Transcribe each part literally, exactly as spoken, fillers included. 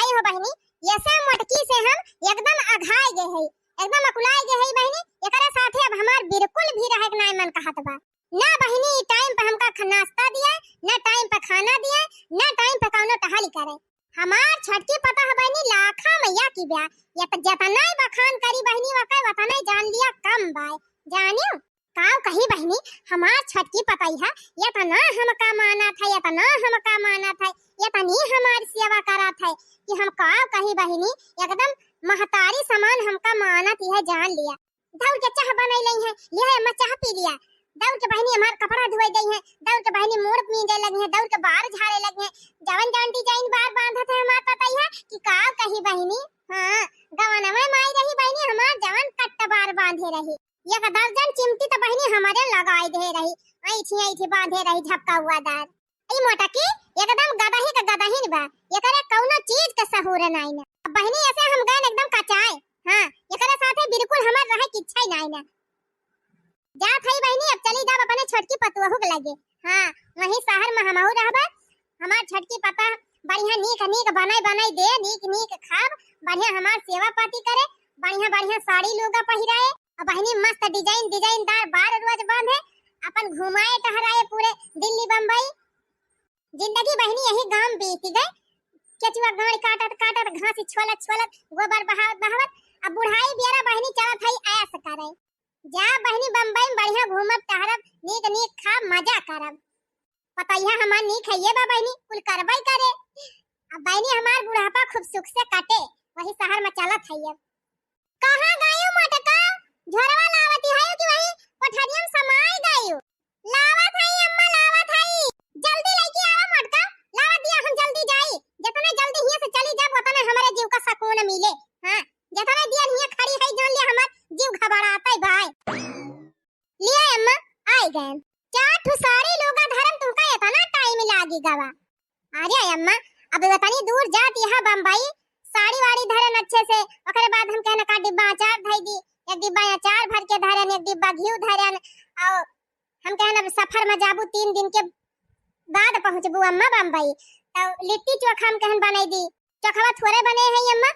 हो बहिनी, ऐसे मोटकी से हम एकदम अघाए गए हई, एकदम अकुलाए गए हई बहिनी। एकरे साथे अब हमार बिल्कुल भी रहे के नाई मन कहत बा। ना बहिनी, ई टाइम पे हमका ख-, नाश्ता दिए, ना टाइम पे खाना दिए, ना टाइम पे कौनो टहल करे। हमार छोटकी पतोह बहिनी लाखा मइया की ब्या, ये तो जतनाई बखान करी बहिनी वकर, वतनाई जान लिया कम बाय। जानियो, काव कही बहिनी, हमार छोटकी पतोह है, एतना हमका मानत है, एतना हमका मानत है, एतनी हमार सेवा करत है कि हम काव कही बहिनी, एकदम महतारी समान हमका मानत है, जान लिया। दौड़ के चाह बनाई लई है, लिया अम्मा चाह पी लिया। दौड़ के बहिनी हमार कपड़ा धोए गई है, दौड़ के बहिनी मूड़ मींजे लगी है, दौड़ के बार झाड़े लगी है। जवन जवन डिजाइन बार बांधत है हमार पतोह है कि काव कही बहिनी। हाँ, गवनवा में आई रही बहिनी हमार जवन कट्ट बार बांधे रही। एक दर्जन चिमटी तो बहिनी हमारे लगाई दे रही, ऐठी ऐठी बांधे रही झपका हुआ दार। ई मोटकी एकदम गदही के गदहिन बा, एकरे कौनो चीज के सहूर नाई ना। अब बहिनी ऐसे हम गए एकदम कचाए, हाँ, एकरे साथे बिल्कुल हमार रहे के इच्छा ही नाई ना। जात हई बहिनी, अब चली जाब अपने छोटकी पतोहू के लगे। हाँ, वहीं शहर में हमहू रहबे। हमार छोटकी पतोह बढ़िया नीक नीक बनाई बनाई दे, नीक नीक खाब, बढ़िया हमार सेवा पाती करे, बढ़िया बढ़िया साड़ी लूगा पहिराए। अब बहिनी मस्त डिजाइन डिजाइनदार बार रोज बांधे, अपन घुमाए टहराए पूरे दिल्ली बम्बई। जिंदगी बहिनी यही गांव बीत गए, केचुआ गांड काटत काटत, घास छोलत छोलत, गोबर बहावत बहावत। अब बुढ़ाई बेरा बहिनी चलत हई ऐश करे। जा बहिनी बम्बई में बढ़िया घूमब टहरब, नीक नीक खाब मजा करब। पतोहिया हमार नीक है ये बा बहिनी, कुल करबई करे। अब बहिनी हमार बुढ़ापा खूब सुख से कटे, वही शहर में चलत है अब। कहाँ गयू मोटका? झोरवा लावती है कि वही कोठरिया में समाई गयू? लावत हई अम्मा, लावत हई। जल्दी लइके आवा मोटका, लावा दिया हम जल्दी जाई। जितना जल्दी हियां से चली जाब उतना हमरे जीव का सुकून मिले। हाँ, जितना दिया हियां खड़ी है जान लिया हमार जीव घबरात है भाई। लिया अम्मा, आई गए। चार ठो साड़ी लूगा धरन तुमका इतना टाइम लागी गवा। अरे अम्मा, अब इतनी दूर जात यहाँ बम्बई, साड़ी वाड़ी धरन अच्छे से, ओकरे बाद हम कहना का डिब्बा अचार धई दी, एक डिब्बा अचार भर के धरन, एक डिब्बा घी धरन, और हम कहन अब सफर में जाबू तीन दिन के बाद पहुँचबू अम्मा बम्बई, तो लिट्टी चोखा हम कहन बनाई दी। चोखवा थोड़े बने है अम्मा,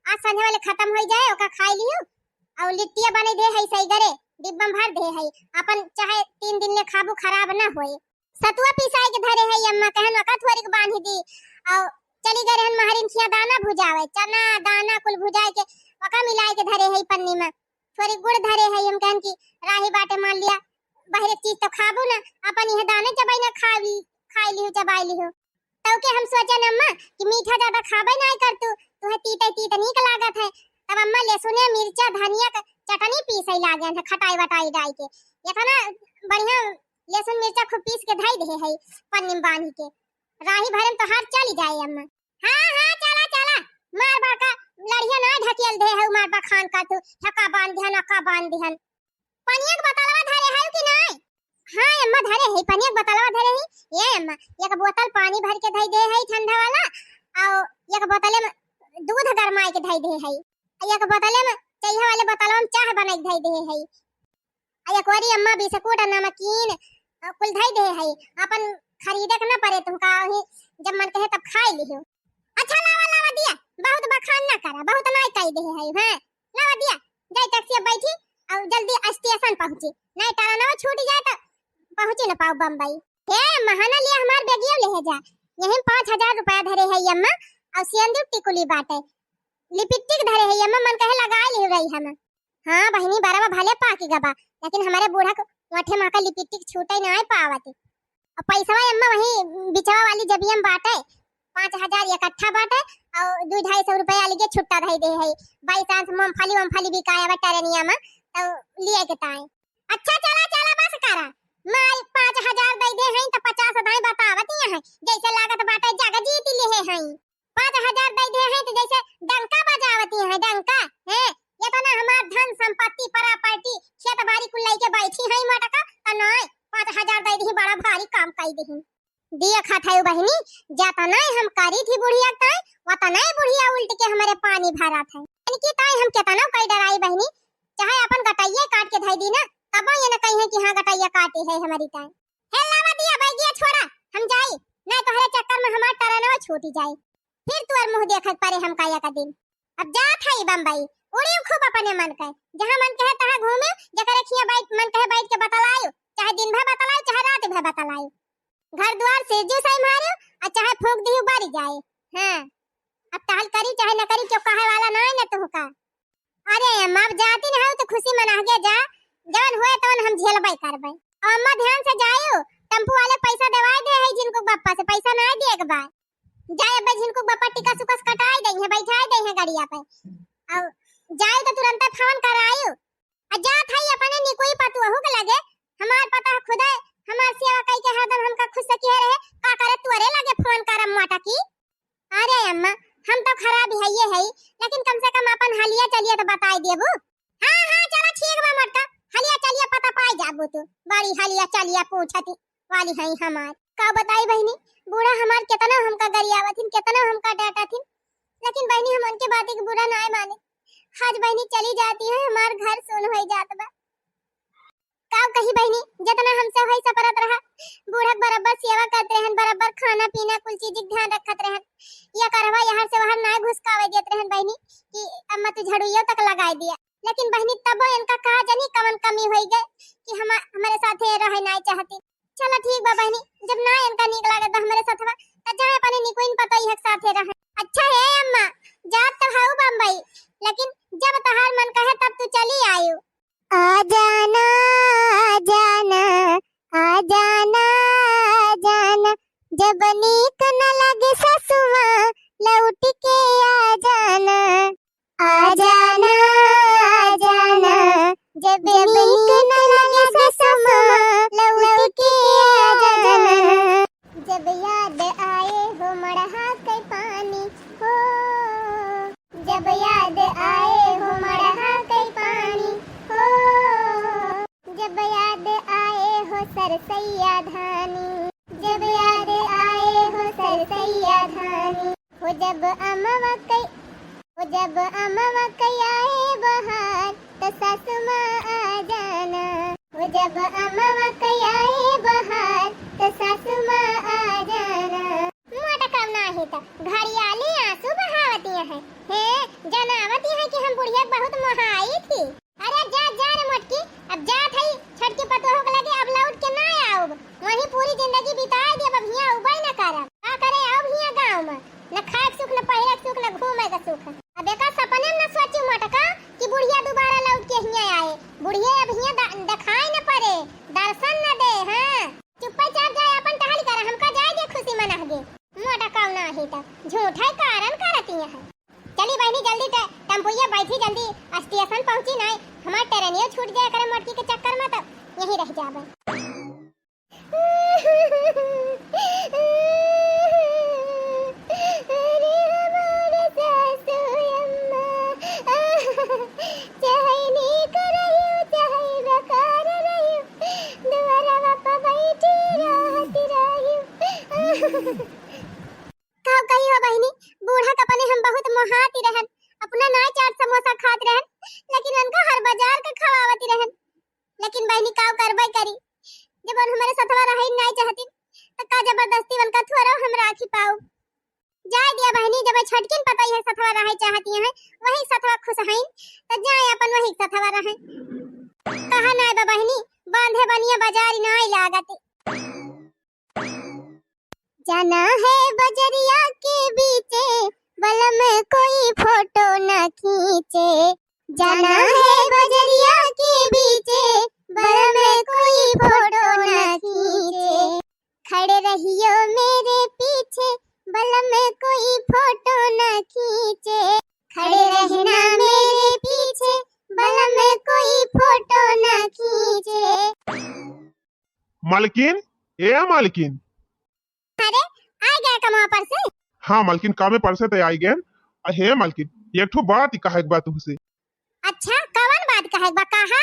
आज संझे वाले खत्म हो जाए, ओका खाई लियो। और लिट्टिया बने दे है सही गरे, डिब्बा में भर दे है, अपन चाहे तीन दिन ले खाबू, खराब ना होए। सतुआ पिसाए के धरे है अम्मा, कहन ओका थोड़ी के बांधी दी। और चली गए रहन महरिन खिया दाना भुजावे, चना दाना कुल भुजाए के ओका मिलाए के धरे है पन्नी में। थोड़ी गुड़ धरे है, हम कहन कि राही बाटे मान लिया, बहरे चीज तो खाबू ना, अपन यह दाने चबाई ना खाई, खाई लियो, चबाई लियो। तब के हम सोचन अम्मा कि मीठा ज्यादा खाबे ना कर तू, तुहे तीते तीत नीक लागत है। तब अम्मा लहसुने, मिर्चा, धनिया के चटनी पीसे लागे थे, खटाई वटाई डाल के। इतना बढ़िया लहसुन मिर्चा खूब पीस के धई दे है पन्नी में बांध के। राही भरन तो हाथ चली जाए अम्मा। हाँ, हाँ, चला, चला। मार बा का लड़िया ना ढकेल दे है, मार बा खान का तू, हका बांध दिहन, हका बांध दिहन। पनिया के बोतलवा धरे है कि नहीं? हाँ अम्मा, धरे है, पनिया के बोतलवा धरे है। ये अम्मा, एक बोतल पानी भर के धई दे है ठंडा वाला, और एक बोतले में दूध गरमाए के धई दे है, और एक बोतले में, चइहा वाले बोतलवा में चाह बनाए के धई दे है, और एक ओरी अम्मा बिस्कुट, नमकीन, अ, कुल धई दे है, अपन खरीदे के ना पड़े तुमका, वही जब मन कहे तब खाए लिहो। अच्छा लावा, लावा दिया, बहुत बखान ना करा, बहुत नाई कह दे है, हैं? लावा दिया, जाई टैक्सी बैठी और जल्दी स्टेशन पहुँची, नहीं ट्रेनवा छूट जाए तो पहुँची ना पाओ बम्बई। हे अम्मा, हाँ ना लिया हमार बैगियो ले जा, यही पाँच हजार रुपया धरे है अम्मा, और सिंदूर टिकुली बाटे, लिपिस्टिक धरे है अम्मा, मन कहे लगाए ले रही हम। हाँ बहिनी, बरवा भले पाकी गबा, लेकिन हमारे बूढ़ा को मोठे माँ का लिपिस्टिक छूटे ना पावत। और पैसवा अम्मा वही बिचवा वाली जबिया में बाटे, पाँच हजार इकट्ठा बाटे, और दो ढाई सौ रुपया अलगे छुट्टा धई दे है। बाई चांस मूंगफली वमफली बिकाए बा टरनिया में, तो लिए के ताई। अच्छा चला, चला बस करा, माई पाँच हजार दई दे हैं तो पचास दाई बतावत यहाँ, जैसे लागत बाटे जग जीत लिए हैं। पाँच हजार दई दे हैं तो जैसे डंका बजावती हैं, डंका, हैं? इतना हमार धन संपत्ति, प्रॉपर्टी, खेत बाड़ी कुल लेके बैठी हैं मटका, तो नहीं, पाँच हजार दई दी, बड़ा भारी काम कई दी। दिया खात है बहिनी, जतना हम करी थी बुढ़िया ताई, वतना बुढ़िया उल्ट के हमारे पानी भरत है। इनकी ताई हम कितना कई डराई बहिनी, चाहे अपन गटैया काट के धई दी ना, तब ये न कही है कि हाँ गटैया काटी है हमारी ताई। हे लावा दिया बैगिया छोड़ा, हम जाई, नहीं तोहरे चक्कर में हमार टरनवा छूटी जाई। फिर तोर मुँह देखे के परे हमका एक दिन। अब जात है बम्बई, उड़ियो खूब अपने मन कहे, जहाँ मन कहे तहाँ घूमे, जकरे खिया बैठ, मन कहे बैठ के बतलायो, चाहे दिन भर बतलायो, चाहे रात भर बतलायो। घर द्वार से जो सही मारियो, और चाहे फूंक दियो बारी जाए। हाँ, अब टहल करी चाहे न करी, क्यों कहे वाला ना है ना तुहका। अरे अम्मा, अब जाती न हो तो खुशी मना के जा, जवन होए तवन हम झेलबे करबे। और अम्मा ध्यान से जायो, टेम्पू वाले पैसा देवाए दे है जिनको बप्पा से, पैसा ना दिए के बा। जाए अब्बे जिनको बप्पा टिकस उकस कटाई दे है, बैठाई दे है गड़िया पे। और जायो तो तुरंत फोन करायो। आ जात है अपने निकुई पतुहू के लगे, हमार पता है खुदे, हमार सेवा कई के हरदम हमका खुश से किहे रहे, का करे तोरे लगे फोन करम मोटा की। अरे अम्मा, हम तो खराब है ये है, लेकिन कम से कम अपन हलिया चलिया तो बताई देबू। हाँ हाँ, चला ठीक बा मोटका, हलिया चलिया पता पाई जाबू तू। बड़ी हलिया चलिया पूछती वाली है हमार। का बताई बहिनी, बूढ़ा हमार केतना हमका गरियावत हिन, केतना हमका डांटत हिन, लेकिन बहिनी हम उनके बात के बुरा ना माने। आज बहिनी चली जाती है, हमार घर सुन हो जात बा। का कही बहिनी, जितना हमसे होई सपरत रहा, बूढ़क बराबर सेवा करत रहन, बराबर खाना पीना कुल चीज के ध्यान रखत रहन। या करवा यहाँ से वहाँ ना घुसकावे देत रहन बहिनी कि अम्मा तू झड़ुइयो तक लगाए दिया। लेकिन बहिनी तबो इनका का जानी कवन कमी होई गए कि हम, हमारे साथे रहे ना चाहती। चला ठीक बा बहिनी, जब ना इनका नीक लागत बा हमरे सथवा, त जाए अपने निकुइन पतोहिया के साथे रहे। अच्छा हे अम्मा, जात तो हऊ बम्बई, लेकिन जब तहार मन कहे तब तू चली आयु। आ जाना, आ जाना, आ जाना, आ जाना, जब नीक न लगे ससुआ, लौट के आ जाना। आ जाना, आ जाना, जब नीक न लगे ससुआ, लौट के आ जाना। जब याद आए हो मड़हा के पानी हो, जब याद आए हो मड़हा के पानी हो, जब याद आए हो सरसैया धानी, जब याद आए हो सरसैया धानी, हो जब अमवा कई, हो जब अमवा कई आए बहार, त सासु माँ आ जाना। हो जब अमवा कई आए बहार, त सासु माँ आ जाना। मोटका नाही त घड़ियाली आंसू बहावती है। हे, जनावती है कि हम बुढ़िया बहुत मोहाई थी। अरे जा, जा रे मोटकी, अब जात हई छोटकी पतोह के लगे, अब लौट के ना आउब। वहीं पूरी जिंदगी बिताए देब, अब हियां अउबे न करब। का करे अब हियां गाँव में, न खाए के सुख, न पहिरे के सुख, न घूमे के सुख। अब एका सपने में न सोची मोटका कि बुढ़िया दोबारा लौट के हियां आए। बुढ़िया अब हियां द-, देखाई न पड़े, दर्शन न दे। हाँ, चुप्पे चाप जाए, अपन टहल कर, हमका जाए दे खुशी मना के। मोटका नाही त झूठा ही कारण करती है। चली बहिनी, जल्दी टे-, टेम्पुइया बैठी, जल्दी स्टेशन पहुँची, नाई हमार ट्रेनियो छूट जाए करे मोटकी के चक्कर में, तो यहीं रह जाबे। अरे हमार सासू अम्मा, चाहे नीक रहियो, चाहे बेकार रहियो, दुआरवा पर बैठी रहत रहियो। का कही हो बहिनी, बूढ़ा के अपने हम बहुत मोहाती रहन, अपना नाय चाट समोसा खात रहन, लेकिन उनका हर बाजार के खवावती रहन। लेकिन बहिनी का करबे करी, जब उन हमारे सथवा रहे नाय चाहती, तो का जबरदस्ती उनका थोड़ा हम राखी पाऊ। जाए दिया बहिनी, जब छोटकिन पतोहिया सथवा रहे चाहती हैं, वही सथवा खुश हैं, तो जाए अपन वही सथवा रहे। कहा नाय बा बहिनी, बांधे बनिया बाजारी नाय लागती। जाना है बजरिया के बीचे, बलम कोई फोटो न खींचे। जाना है बजरिया के बीचे, बलम कोई फोटो न खींचे। खड़े रहियो मेरे पीछे, बलम कोई फोटो न खींचे। खड़े रहना मेरे पीछे, बलम कोई फोटो न खींचे। मालकिन, ए मालकिन। अरे, आ गया कमवा पर से? हाँ मालकिन, कामे पर से ते आई गए। अ, हे मालकिन, एक ठो बात ही कहे के बा तुहसे। अच्छा, कवन बात कहे के बा, कहा?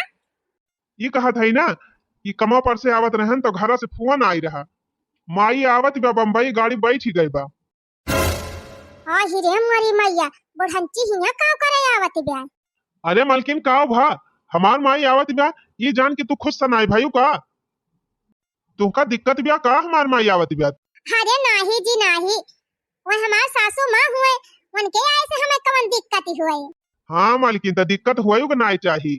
ई कहत है ना कि कमवा पर से आवत रहन तो घरा से फोन आई रहा, माई आवत बा बम्बई, गाड़ी बैठ ही गई बा। आ ही रे मोरी मैया, बुढ़ंची हियां काव करे आवत बा? अरे मालकिन, काव भा? हमार माई आवत बा, ई जान के तू खुश सनाई भाई का? तुहका दिक्कत बा का हमार माई आवत बा? अरे नाही जी नाही, वो हमार सासू माँ हुआ हुए। हाँ मालकिन, त दिक्कत हुए के नाई चाही।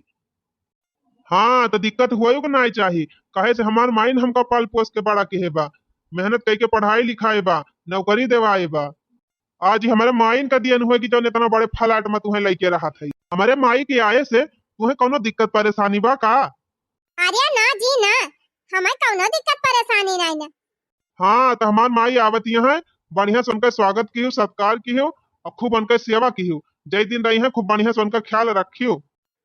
हाँ, त दिक्कत हुए के नाई चाही। काहे से हमार माई ने हमका पाल पोस के बड़ा किहे बा, मेहनत कई के पढ़ाई लिखाए बा, नौकरी देवाए बा। आज ही हमारे माई का दियन हुए कि जौन इतना बड़े फ्लैट में तुहें लइके रहत है। हमारे माई के आए से तुहें कौनो दिक्कत परेशानी बा का? अरे ना जी ना, हमें कौनो दिक्कत परेशानी नहीं ना। हाँ, त हमार माई आवत यहाँ है, बढ़िया से उनका स्वागत किहु, सत्कार किहु और खूब उनका सेवा किहु। जय दिन रही है, खूब बढ़िया से उनका ख्याल रखिहु।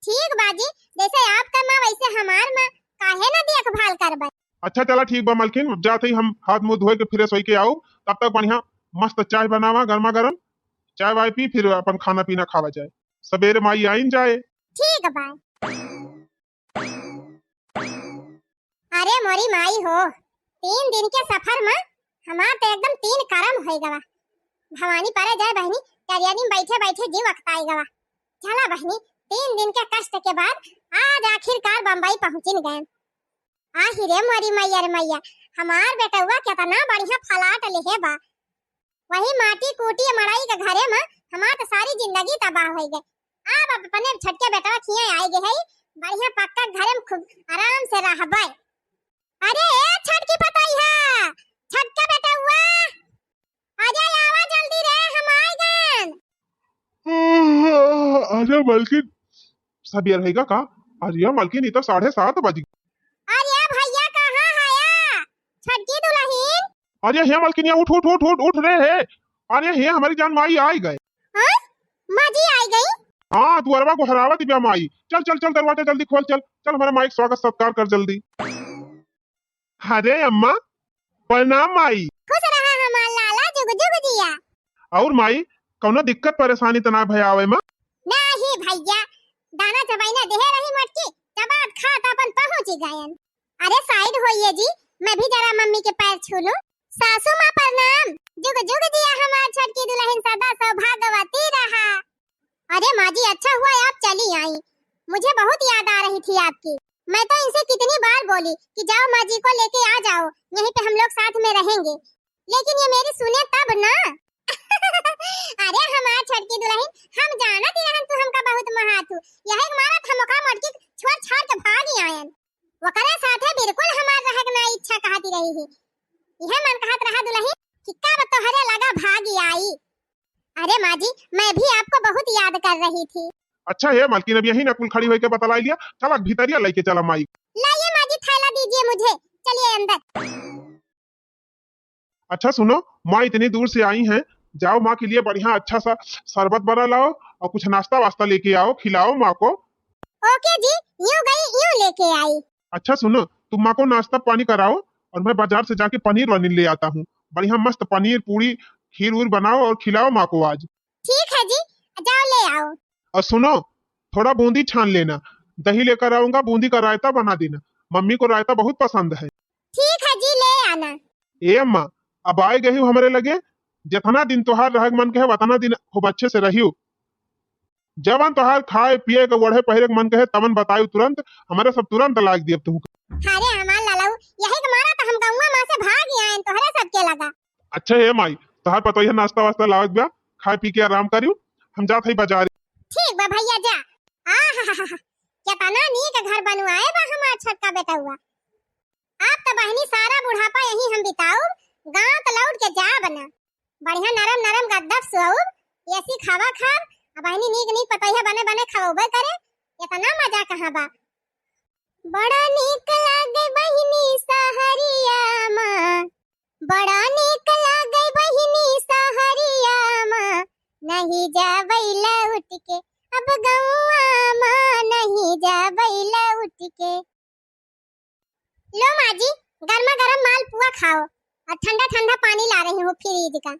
ठीक बा जी, जैसे आपका माँ वैसे हमार माँ, काहे ना देखभाल करबे। अच्छा चला ठीक बा मालकिन, अब जात ही हम हाथ मुंह धोए के फ्रेश होई के आऊ, तब तक बढ़िया मस्त चाय बनावा, गर्मा गर्म चाय वाय पी, फिर अपन खाना पीना खावा जाए, सवेरे माई आइन जाए। ठीक बा। अरे मोरी माई हो, तीन दिन के सफर में हमार तो एकदम तीन करम होई गवा। भवानी परे जाए बहनी, टरियानी में बैठे बैठे जीव अकताई गवा। चला बहनी, तीन दिन के कष्ट के बाद आज आखिरकार बम्बई पहुंचिन गए। आही रे मोरी मैया रे मैया, हमार बेटउआ केतना बढ़िया फ्लैट लेहे बा। वही माटी कूटी मड़ई के घरे में हमार तो सारी जिंदगी तबाह होई गई। अब अपने छोटके बेटवा खिया आए गए है, बढ़िया पक्का घरे में खूब आराम से रहबे। अरे ए छोटकी पतोहिया, छोटका बेटउआ, अरे आवा जल्दी रे, हम आए गए। अरे मालकिन, सब ये रहेगा का? अरे मालकिन, ये तो साढ़े सात बज गए। अरे भैया, कहाँ हया छोटकी दुलहिन? अरे हे मालकिन, ये उठ उठ उठ उठ उठ रे हे। अरे हे, हमारी जान माई आइ गए। हाँ? माँ जी आइ गई? हाँ, दुअरवा गोहरावत बिया माई। चल चल चल, दरवाजा जल्दी खोल, चल चल, हमारे माई के स्वागत सत्कार कर जल्दी। अरे अम्मा, प्रणाम माई। खुश रहा हमार लाला, जुग जुग जिया। और माई, कौनो दिक्कत परेशानी त ना भया आवे माँ? नहीं भैया, दाना चबाइना देहे रही मोटकी, चबात खात अपन पहुँच ही गयन। अरे साइड होइए जी, मैं भी जरा मम्मी के पैर छू लूं। सासू माँ प्रणाम, जुग जुग जिया हमार छोटकी दुलहिन, सदा सौभाग्यवती रहा। अरे माँ जी, अच्छा हुआ आप चली आई, मुझे बहुत याद आ रही थी आपकी। मैं तो इनसे कितनी बार बोली कि जाओ माँ जी को लेके आ जाओ, यहीं पे हम लोग साथ में रहेंगे, लेकिन ये मेरी सुने तब ना। अरे हमार छोटकी दुलहिन, हम जानत ही रहन तू हमका बहुत मोहात हू, यही के मारत हम ओकरा मोटकी छोड़ छाड़ के भाग ही आयन। ओकरे साथे बिल्कुल हमार रहे के ना इच्छा कहती रही ही। यह मन कहत रहा दुलहिन कि कब तोहरे लगा भागी आई। अरे माँ जी, मैं भी आपको बहुत याद कर रही थी। अच्छा हे मालकिन, अब यही ना कुल खड़ी होइके बतलाई लिया। चला भीतरिया लेके चला माई। लाइए माँ जी, थैला दीजिए मुझे, चलिए अंदर। अच्छा सुनो, माँ इतनी दूर से आई हैं, जाओ माँ के लिए बढ़िया अच्छा सा शरबत बना लाओ और कुछ नाश्ता वास्ता लेके आओ, खिलाओ माँ को। ओके जी, यूं गई यूं लेके आई। अच्छा सुनो, तुम माँ को नाश्ता पानी कराओ और मैं बाजार से जाके पनीर वनीर ले आता हूँ। बढ़िया मस्त पनीर पूरी खीर ऊर बनाओ और खिलाओ माँ को आज। ठीक है जी, जाओ ले आओ। और सुनो, थोड़ा बूंदी छान लेना, दही लेकर आऊंगा, बूंदी का रायता बना देना, मम्मी को रायता बहुत पसंद है। ठीक है जी, ले आना। ए अम्मा, अब आए गई हमारे लगे, जितना दिन तोहार रहे मन कहे उतना दिन खूब अच्छे से रहियो। जवन तोहार खाए पिए के, ओढ़े पहिरे के मन कहे, तवन बतायु तुरंत, हमरे सब तुरंत लाग दियब तुहू के। अरे हमार ललऊ, यही के मारा तो हम गौवा मा से भाग ही आयन तोहरे सबके लगा। अच्छा हे माई, तोहार पतोहिया नाश्ता वास्ता लावत बा, खाए पी के आराम करियो, हम जात हई बाजार। ठीक बा भैया, जा। आहाहाहा, केतना नीक घर बनवाए बा हमार छोटका बेटउआ। अब तो बहिनी सारा बुढ़ापा यहीं हम बिताउब, गाँव तो लौट के जाब ना। बढ़िया नरम नरम गद्दा सोउब, एसी खावा खाब, आ बहिनी नीक नीक पतोहिया बने बने खवउबे करे, इतना मजा कहाँ बा। बड़ा नीक लागे बहिनी सहरिया मा, बड़ा नीक लागे बहिनी सहरिया मा, नहीं जाबै लौट के अब गौआ मा, नहीं जाबै लौट के। लो माँ जी, गर्मा गर्म मालपुआ खाओ और ठंडा ठंडा पानी ला रही हूँ फ्रिज का।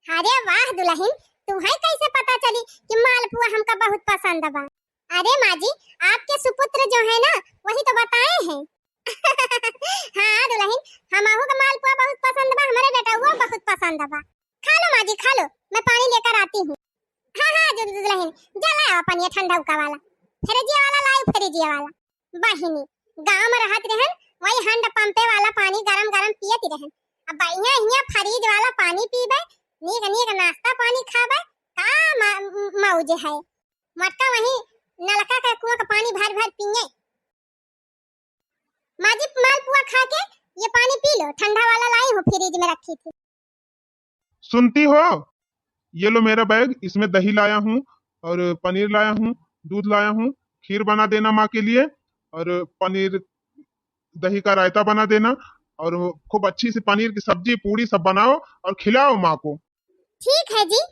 अरे वाह दुलहिन, तुम्हें कैसे पता चली कि मालपुआ हमका बहुत पसंद बा? अरे माँ जी, आपके सुपुत्र जो है ना, वही तो बताए हैं। हाँ दुलहिन, हमहू का मालपुआ बहुत पसंद बा, हमारे बेटउआ बहुत पसंद बा। खा लो माँ जी, खा लो, मैं पानी लेकर आती हूँ। हाँ हाँ दु-, दु-, दुलहिन, जा ला आओ पानी ठंडा उका वाला, फ्रिजिया वाला लाई, फ्रिजिया वाला। बहिनी, गाँव में रहत रहन, वही हैंड पंपे वाला पानी गरम गरम पियत रहन। अब बढ़िया हियाँ फ्रिज वाला पानी पीबे, नीक नीक नाश्ता पानी खाबे, का म-, म-, जे है, मटका वहीं नलका का कुआं का पानी भर भर पिए। माँ जी, मालपुआ खा के ये पानी पी लो, ठंडा वाला लाई हूँ, फ्रिज में रखी थी। सुनती हो, ये लो मेरा बैग, इसमें दही लाया हूँ और पनीर लाया हूँ, दूध लाया हूँ, खीर बना देना माँ के लिए, और पनीर दही का रायता बना देना, और खूब अच्छी सी पनीर की सब्जी, पूड़ी सब बनाओ और खिलाओ माँ को। ठीक है जी।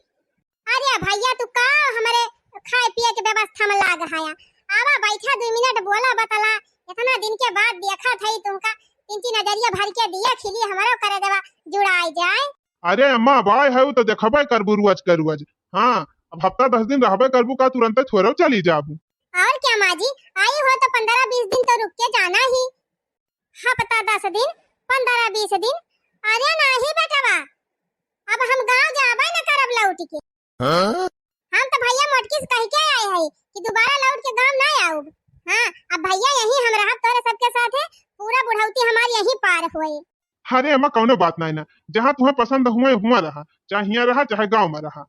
अरे भैया, तू का हमरे खाए पिए के व्यवस्था में लाग हया? आवा, बैठा, दुइ मिनट बोला बतला। इतना दिन के बाद देखत हई तुमका, तीन तीन नजरिया भर के दिया खिली, हमरो करे देवा जुड़ाई जाए। अरे अम्मा, अब आए हऊ तो देखबे करबू रुअज के रुअज। हाँ, अब हफ्ता दस दिन रहबे करबू का, तुरंते थोड़ो चली जाबू? और क्या माँ जी, आई हो तो पन्द्रह बीस दिन तो रुक के जाना ही। हफ्ता दस दिन, पन्द्रह बीस दिन? अरे नाही बेटवा, अब हम गाँव जाबे न करब लौट के। हाँ? हम तो भैया मोटकी से कह के आए हई कि दोबारा लौट के गाँव ना आउब। हाँ, अब भैया यहीं हम रहब तोरे सबके साथे, पूरा बुढ़ौती हमार यहीं पार होए। अरे अम्मा, कौनो बात नाई ना, जहाँ तुम्हें पसंद हुए हुआ रहा, चाहे हियाँ रहा चाहे गाँव में रहा।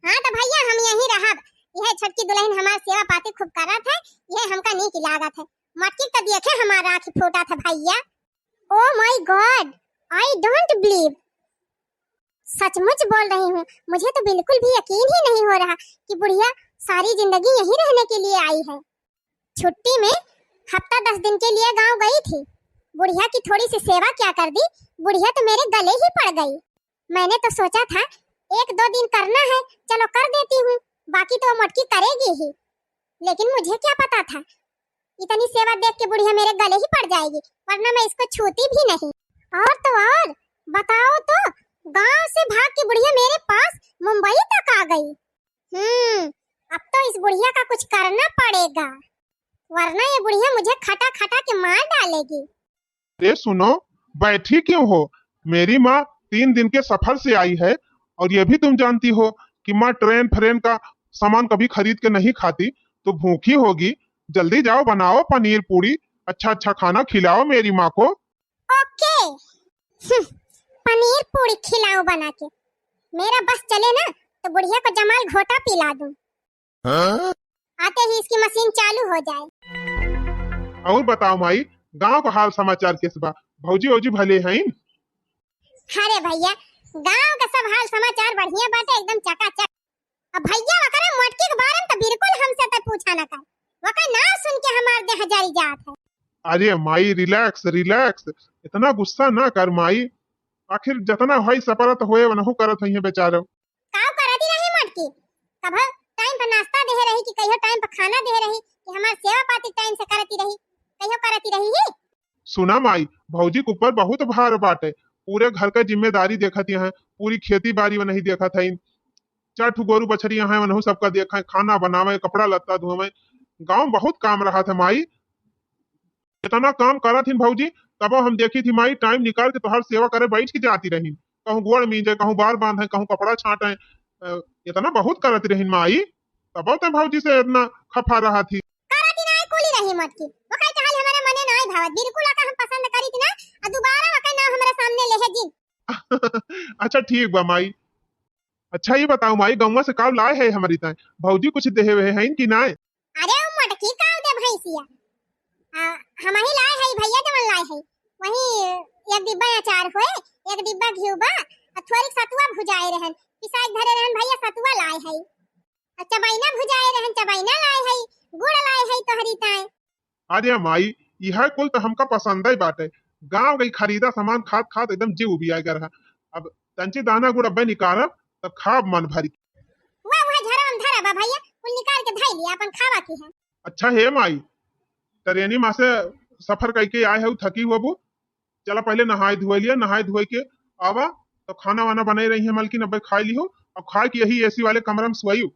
हाँ तो भैया, हम यहीं रहब। यह छोटकी दुल्हन हमार सेवा पाती खूब करत है, यह हमका नीक लागत है। मोटकी तो देखे हमार आँख फूटत है भैया। Oh my God, I don't believe। सचमुच बोल रही हूँ, मुझे तो बिल्कुल भी यकीन ही नहीं हो रहा कि बुढ़िया सारी जिंदगी यहीं रहने के लिए आई है। छुट्टी में हफ्ता दस दिन के लिए गाँव गई थी। बुढ़िया की थोड़ी सी सेवा क्या कर दी, बुढ़िया तो मेरे गले ही पड़ गई। मैंने तो सोचा था एक दो दिन करना है, चलो कर देती हूँ, बाकी तो वो मोटकी करेगी ही। लेकिन मुझे क्या पता था इतनी सेवा देख के बुढ़िया मेरे गले ही पड़ जाएगी, वरना मैं इसको छूती भी नहीं। और तो और, बताओ तो, गांव से भाग के बुढ़िया मेरे पास मुंबई तक आ गई। हम्म, अब तो इस बुढ़िया का कुछ करना पड़ेगा, वरना ये बुढ़िया मुझे खटा खटा के मार डालेगी। अरे सुनो, बैठी क्यों हो? मेरी माँ तीन दिन के सफर से आई है, और ये भी तुम जानती हो कि माँ ट्रेन फ्रेन का सामान कभी खरीद के नहीं खाती, तो भूखी होगी। जल्दी जाओ, बनाओ पनीर पूड़ी, अच्छा अच्छा खाना खिलाओ मेरी माँ को। ओके। हम्म, पनीर पूड़ी खिलाओ बना के, मेरा बस चले ना तो बुढ़िया को जमाल घोटा पिला दूं। हाँ? आते ही इसकी मशीन चालू हो जाए। और बताओ माई, गांव का हाल समाचार कैसे बा? भौजी औजी भले हैं? अरे भैया, गांव का सब हाल समाचार बढ़िया बाटे, एकदम चकाचक। अब भैया, वकरे मोटकी के बारे में तो बिल्कुल हमसे तो पूछा न कर, वकर नाम सुन के हमार देह जरी जात है। अरे माई, रिलैक्स रिलैक्स, इतना गुस्सा ना कर माई, आखिर जितना होई सपरत होए वनहु करत होइहें बेचारो। काव करती रही मोटकी? कभो टाइम पर नाश्ता देहे रही कि कहियो टाइम पर खाना देहे रही कि हमार सेवा पाती टाइम से करती रही, कहियो करती रही ही? सुना माई, भौजी के ऊपर बहुत भार बाटे, पूरे घर का जिम्मेदारी देखत हैं, पूरी खेती बारी वनही देखत हैं, चार ठो गोरू बछरी हैं वनहु सबका देखें, खाना बनावे, कपड़ा लत्ता धोवे, गाँव में बहुत काम रहत है माई। इतना काम करत हिन भौजी, तबो हम देखी थी माई, टाइम निकाल के तोहार सेवा करे बैठ के जाती रही, कहूँ गोड़ मीजे, कहूँ बार बांधे, कहूँ कपड़ा छाटे, अ, इतना बहुत करत रही माई, तबो ते भौजी से इतना खफा रहत ही। करती नाई कुली रही मोटकी, वकई चाल हमारे मने नाई भावत, बिल्कुल अका हम पसंद करी थी ना, आ दोबारा वकई नाम हमारे सामने लेहे जिन। अच्छा ठीक बा माई। अच्छा ये बताओ माई, गौवा से काव लाए है हमारी ताई, भौजी कुछ देहे वेहे हैं कि नाय? अरे वो मोटकी काव दे भैंसिया, आ, हम ही लाए है, भैया जवन लाए है, वही एक डिब्बा अचार होए, एक डिब्बा घिउ बा, आ थोड़ी सतुआ भुजाए रहन, पिसाई धरे रहन भैया, सतुआ लाए है, आ चबैना भुजाए रहन, चबैना लाए है, गुड़ लाए है तोहरी ताई। अरे माई, यह कुल तो हमका पसंद ही बाटे। गाँव गई खरीदा सामान खात खात एकदम जीव उबिया गया रहा। अब तंची दाना गुड़ अब्बे निकारब, तब खाब मन भर के। वाह, वाह, झरवा में धरा बा भैया, कुल निकाल के धई लिया, अपन खावा की है। अच्छा हे माई, ट्रेनी माँ से सफर करके आए हो, थकी हुआ बू, चला पहले नहाए धोए लिया, नहाए धोए के आवा, तो खाना वाना बनाई रही है मलकिन, अब्बे खाए लिहो, और खाए के यही एसी वाले कमरा में सोइयो।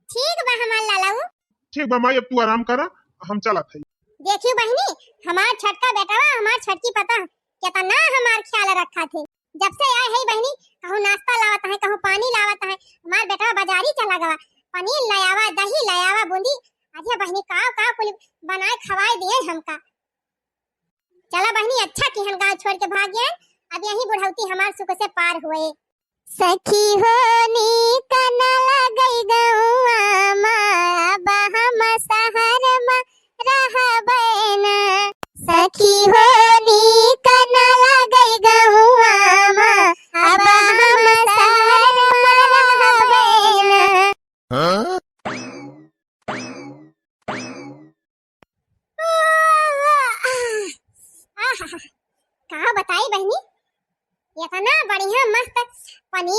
ठीक बा हमार लालाऊ। ठीक बा माई, अब तू आराम करा, हम चलत हई। देखियो बहिनी, हमार छोटका बेटवा, हमार छोटकी पता केतना हमार ख्याल रखा थे। जब से आए है बहिनी, कहूँ नाश्ता लावत है, कहूँ पानी लावत है, हमार बेटवा बाजारी चला गवा, पनीर ले आवा, दही ले आवा, बूंदी, अरे बहिनी, काव काव कुल बनाए खवाए दिए हमका। चला बहिनी, अच्छा किहन गाँव छोड़ के भाग गए, अब यही बुढ़ौती हमार सुख से पार हुए। सखी हो नीक न लगई गाँव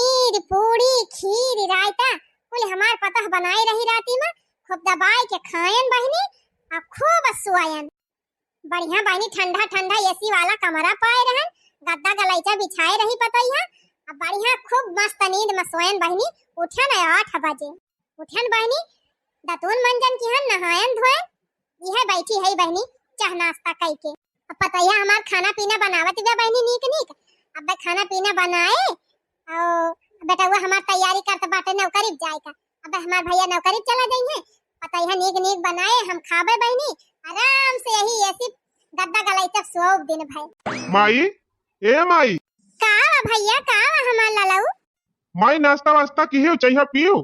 पनीर, पूड़ी, खीर, रायता, कुल हमार पतोह बनाए रही राती मा। खूब दबाए के खायन बहिनी, अउ खूब सोयन। बढ़िया बहिनी, ठंडा ठंडा AC वाला कमरा पाए रहन, गद्दा गलैचा बिछाए रही पतोहिया, अब बढ़िया खूब मस्त नींद मा सोयन बहिनी। उठन आठ बजे, उठन बहिनी, दतुन मंजन किहन, नहायन धोयन, इहे बैठी है बहिनी, चाह नाश्ता कइके। अब पतोहिया हमार खाना पीना बनावत बा बहिनी नीक नीक। अब खाना पीना बनाए, अउ बेटउआ हमार तैयारी करत बाटे नौकरी जाए का। अब हमार भैया नौकरी चला जइहें, पतोहिया नीक नीक बनाए, हम खाबे बहिनी, आराम से यही AC गद्दा गलैचा सोब दिन भर। माई, ए माई। का बा भैया, का बा हमार ललऊ? माई, नाश्ता वास्ता किहेउ, चइहा पियू?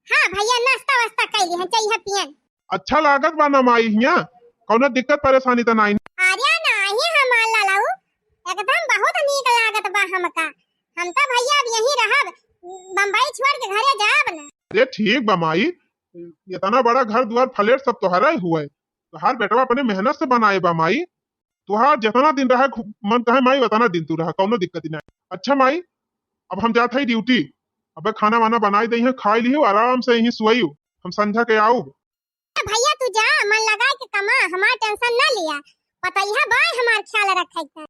हाँ भैया, नाश्ता वास्ता कइली हैं, चइहा पियन। अच्छा लागत बा ना माई हियाँ? कउनो दिक्कत परेशानी त नाई? अरे नाहीं हमार ललऊ, एकदम बहुत नीक लागत बा हमका। हम तो भैया अब यहीं रहब, बम्बई छोड़ के घरे जाब ना। अरे ठीक बा माई, इतना बड़ा घर दुआर flat सब तोहरा ही हुआ है, तोहार बेटवा अपने मेहनत से बनाए बा माई। तुहार जितना दिन रहे खु-, मन कहे माई, उतना दिन तू रहा, कउनो दिक्कत ही नाई। अच्छा माई, अब हम जात हई duty, अबे खाना वाना बनाई दइहें, खाई लिहू, आराम से यहीं सोइउ, हम संझा के आउब। भैया तू जा, मन लगाए के कमा, हमार tension ना लिया, पतोहिया बाय हमार ख्याल रखे के।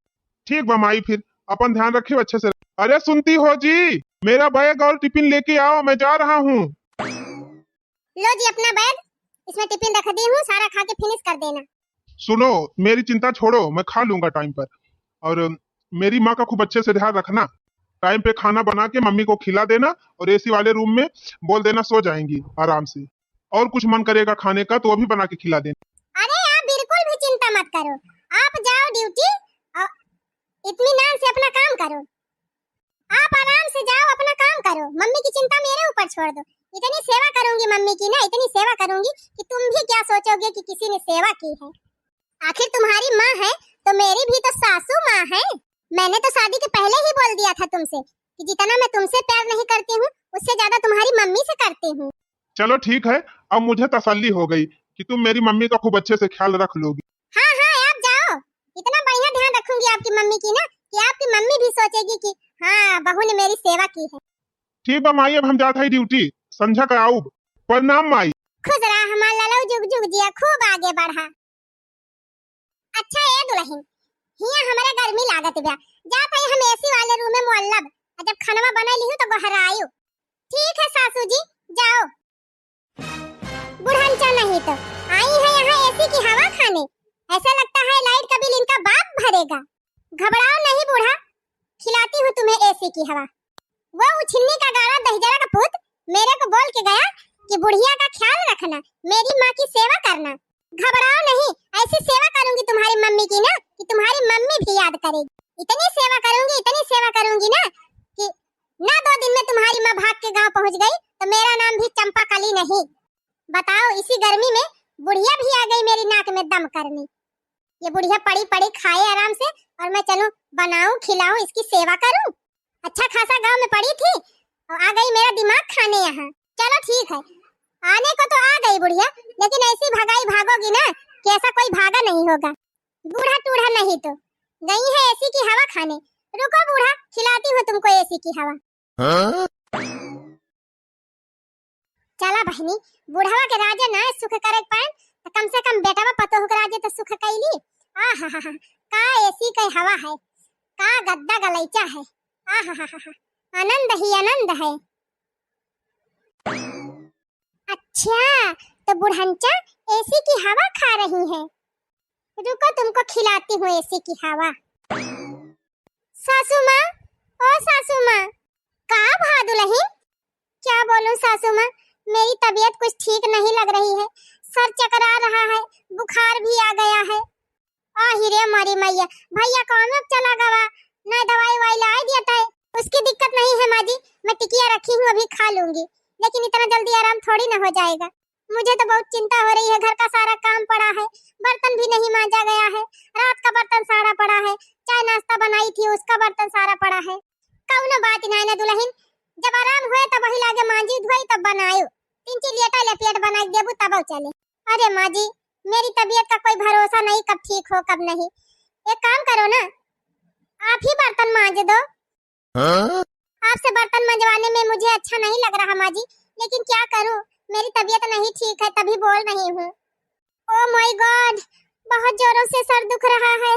ठीक बा माई, फिर अपन ध्यान रखियो अच्छे से। अरे सुनती हो जी, मेरा bag और tiffin लेके आओ, मैं जा रहा हूँ। लो जी अपना bag, इसमें tiffin रख दी हूँ, सारा खा के finish कर देना। सुनो, मेरी चिंता छोड़ो, मैं खा लूंगा time पर। और मेरी माँ का खूब अच्छे से ध्यान रखना, time पे खाना बना के मम्मी को खिला देना और AC वाले room में बोल देना सो जाएंगी आराम से, और कुछ मन करेगा खाने का तो वो भी बना के खिला देना। अरे आप बिल्कुल भी चिंता मत करो, आप जाओ duty और इत्मीनान से अपना काम करो। आप आराम से जाओ, अपना काम करो, मम्मी की चिंता मेरे ऊपर छोड़ दो। इतनी सेवा करूंगी मम्मी की ना, इतनी सेवा करूंगी कि तुम भी क्या सोचोगे कि किसी ने सेवा की है। आखिर तुम्हारी माँ है तो मेरी भी तो सासू माँ है। मैंने तो शादी के पहले ही बोल दिया था तुमसे कि जितना मैं तुमसे प्यार नहीं करती हूँ, उससे ज्यादा तुम्हारी मम्मी से करती हूँ। चलो ठीक है, अब मुझे तसल्ली हो गई कि तुम मेरी मम्मी का खूब अच्छे से ख्याल रख लोगी। हाँ, हाँ, आप जाओ, इतना बढ़िया ध्यान रखूंगी आपकी मम्मी की ना कि आपकी मम्मी भी सोचेगी कि हाँ, बहू ने मेरी सेवा की है। ठीक बा माई, अब हम जात हई duty, संझा का आउब। प्रणाम माई। खुश रहा हमार ललऊ, जुग जुग जिया, खूब आगे बढ़ा। अच्छा ए दुलहिन, हियाँ हमरे गर्मी लागत बा, जात हई हम AC वाले room में मोल्लब, आ जब खनवा बना लिहू तो गोहरायु। ठीक है सासू जी, जाओ। बुढ़नचा नहीं तो आई है यहाँ AC की हवा खाने, ऐसा लगता है light का bill इनका बाप भरेगा। घबराओ नहीं बूढ़ा, खिलाती हूँ तुम्हें AC की हवा। वो उछिन्नी का गाड़ा दहिजरा का पूत मेरे को बोल के गया कि बुढ़िया का ख्याल रखना, मेरी माँ की सेवा करना। घबराओ नहीं, ऐसी सेवा करूंगी तुम्हारी मम्मी की ना कि तुम्हारी मम्मी भी याद करेगी। इतनी सेवा करूंगी, इतनी सेवा करूंगी ना कि ना दो दिन में तुम्हारी माँ भाग के गांव पहुंच गई तो मेरा नाम भी चंपा कली नहीं। बताओ, इसी गर्मी में बुढ़िया भी आ गई मेरी नाक में दम करने। ये बुढ़िया पड़ी पड़ी खाए आराम से और मैं चलूं बनाऊं, खिलाऊं, इसकी सेवा करूं। अच्छा खासा गांव में पड़ी थी और आ गई मेरा दिमाग खाने यहाँ। चलो ठीक है, आने को तो आ गई बुढ़िया, लेकिन ऐसी भगाई भागोगी ना कि ऐसा कोई भागा नहीं होगा। बूढ़ा टूढ़ा नहीं तो गई है AC की हवा खाने। रुको बूढ़ा, खिलाती हूँ तुमको AC की हवा। हाँ? चला बहिनी, बुढ़वा के राजे ना सुख करे के पाएन, त कम से कम बेटवा पतोह के राजे त सुख कैली। आहाहाहा, का AC के हवा है, का गद्दा गलैचा है, आहाहाहा, आनंद ही आनंद है। अच्छा, तो बुढ़नचा AC की हवा खा रही है। रुको, तुमको खिलाती हूँ AC की हवा। सासू माँ, ओ सासू माँ। का भा दुलहिन? क्या बोलूं सासू माँ, मेरी तबीयत कुछ ठीक नहीं लग रही है, सर चकरा रहा है, बुखार भी आ गया है। आहि रे मोरी मैया, भैया काम में चला गवा, ना दवाई वाई लाई दिया तय। उसकी दिक्कत नहीं है माँ जी, मैं टिकिया रखी हूँ, अभी खा लूंगी, लेकिन इतना जल्दी आराम थोड़ी ना हो जाएगा। मुझे तो बहुत चिंता हो रही है, घर का सारा काम पड़ा है, बर्तन भी नहीं मांजा गया है, रात का बर्तन सारा पड़ा है, चाय नाश्ता बनाई थी उसका बर्तन सारा पड़ा है। कउनो बात नाय ना दुलहिन, जब आराम होए तब वही लागे मांजी धोई तब बनायो, तीन चीज लेटा ले पेट बनाई देबू तब चले। अरे माँ जी, मेरी तबीयत का कोई भरोसा नहीं, कब ठीक हो कब नहीं। एक काम करो ना, आप ही बर्तन मांज दो। हाँ? आपसे बर्तन मंजवाने में मुझे अच्छा नहीं लग रहा माँ जी, लेकिन क्या करूँ, मेरी तबीयत नहीं ठीक है, तभी बोल रही हूँ। Oh my God, बहुत जोरों से सर दुख रहा है।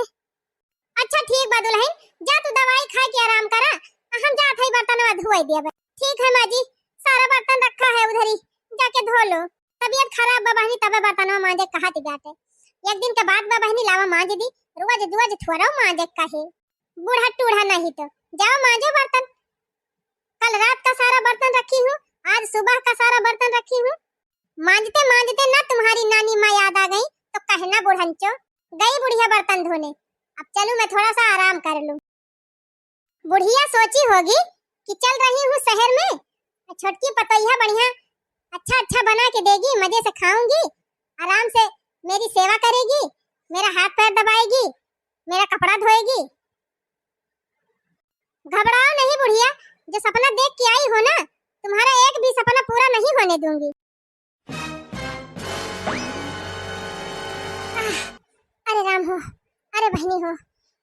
अच्छा ठीक बा दुलहिन, जा तू दवाई खाइके आराम करा, हम जात हई बर्तनवा धोए देबे। ठीक है माँ जी, सारा बर्तन रखा है उधरी, जाके धो लो। तबीयत खराब बा बहिनी, तबे बर्तनवा माँजे कहत बाटे। एक दिन के बात बा बहिनी, लावा माँज दी, रोज रोज थोड़ा माँजे कहे। बूढ़ा टूढ़ा नहीं तो, जाओ माँजो बर्तन। कल रात का सारा बर्तन रखी हूँ, आज सुबह का सारा बर्तन रखी हूँ। माँजते माँजते ना तुम्हारी नानी माँ याद आ गई, तो कहना बुढ़ंचो, गई बुढ़िया बर्तन धोने, अब चलूँ मैं थोड़ा सा आराम कर लूँ। बुढ़िया सोची होगी कि चल रही हूँ शहर में, छोटकी पतोहिया बढ़िया अच्छा अच्छा बना के देगी, मजे से खाऊंगी, आराम से मेरी सेवा करेगी, मेरा हाथ पैर दबाएगी, मेरा कपड़ा धोएगी। घबराओ नहीं बुढ़िया, जो सपना देख के आई हो ना, तुम्हारा एक भी सपना पूरा नहीं होने दूंगी। आह, अरे राम हो, अरे बहिनी हो,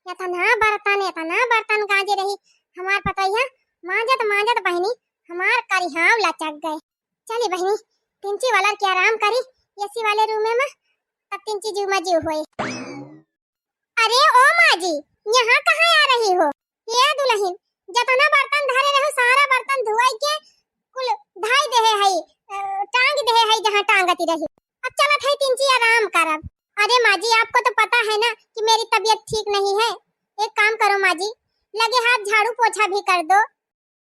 एतना बर्तन, एतना बर्तन गांजे रही हमार पतोहिया, मांजत मांजत बहिनी हमार करिहाव लचक गए। चली बहिनी, तिनची वाला के आराम करी, एसी वाले रूम में, तब तिनची जीव में जीव होए। अरे ओ माँ जी, यहाँ कहाँ आ रही हो? ये दुलहिन, जतना बर्तन धरे रहो, सारा बर्तन धुआई के कुल धाई देहे हई, अ, टांग देहे हई जहाँ टांगती रही। अब चलत हई तिनची आराम करब। अरे माँ जी, आपको तो पता है ना कि मेरी तबीयत ठीक नहीं है। एक काम करो माँ जी, लगे हाथ झाड़ू पोछा भी कर दो।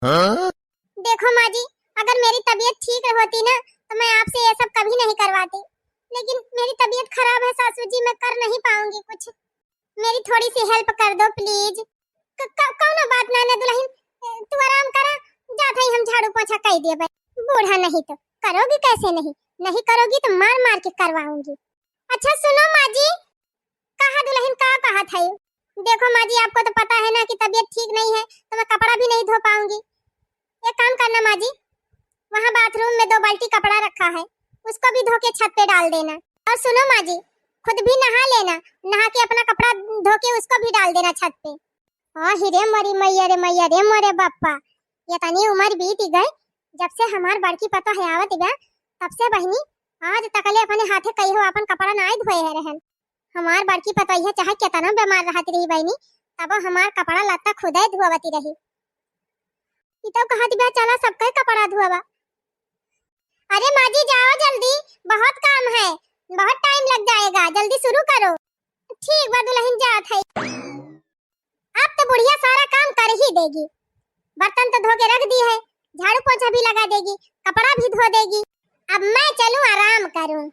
हाँ? देखो माँ जी, अगर मेरी तबीयत ठीक होती ना, तो मैं आपसे ये सब कभी नहीं करवाती, लेकिन मेरी तबीयत खराब है सासू जी, मैं कर नहीं पाऊंगी कुछ, मेरी थोड़ी सी help कर दो please। क-, क-, कौनो बात ना, ना दुलहिन, तू आराम करा, जात हई हम झाड़ू पोछा कई देबे। बूढ़ा नहीं तो करोगी कैसे नहीं, नहीं करोगी तो मार मार के करवाऊंगी। अच्छा सुनो माँ जी, कहा दुलहिन, का कहत हई? देखो माँ जी, आपको तो पता है ना कि तबीयत ठीक नहीं है, तो मैं कपड़ा भी नहीं धो पाऊंगी। एक काम करना माँ जी, वहाँ बाथरूम में दो बाल्टी कपड़ा रखा है, उसको भी धो के छत पे डाल देना। और सुनो माँ जी, खुद भी नहा लेना, नहा के अपना कपड़ा धो के उसको भी डाल देना छत पे। हाँ ही रे मोरी मैया रे मैया रे मोरे बापा, एतनी उमर बीत गए, जब से हमार बड़की पतोह आवत बा, तब से बहिनी आज तकले अपने हाथे कहियो आपन कपड़ा नाई धोए है रहन। हमार बड़की पतोहिया चाहे केतना बीमार रहत रही बहिनी, तबो हमार कपड़ा लत्ता खुदे धोवती रही। ई तो कहत बा चला सबके कपड़ा धोवा। अरे माँ जी जाओ जल्दी, बहुत काम है, बहुत time लग जाएगा, जल्दी शुरू करो। ठीक बा दुलहिन, जात है। अब तो बुढ़िया सारा काम कर ही देगी, बर्तन तो धो के रख दी है, झाड़ू पोछा भी लगा देगी, कपड़ा भी धो देगी। अब मैं चलूं आराम करूं।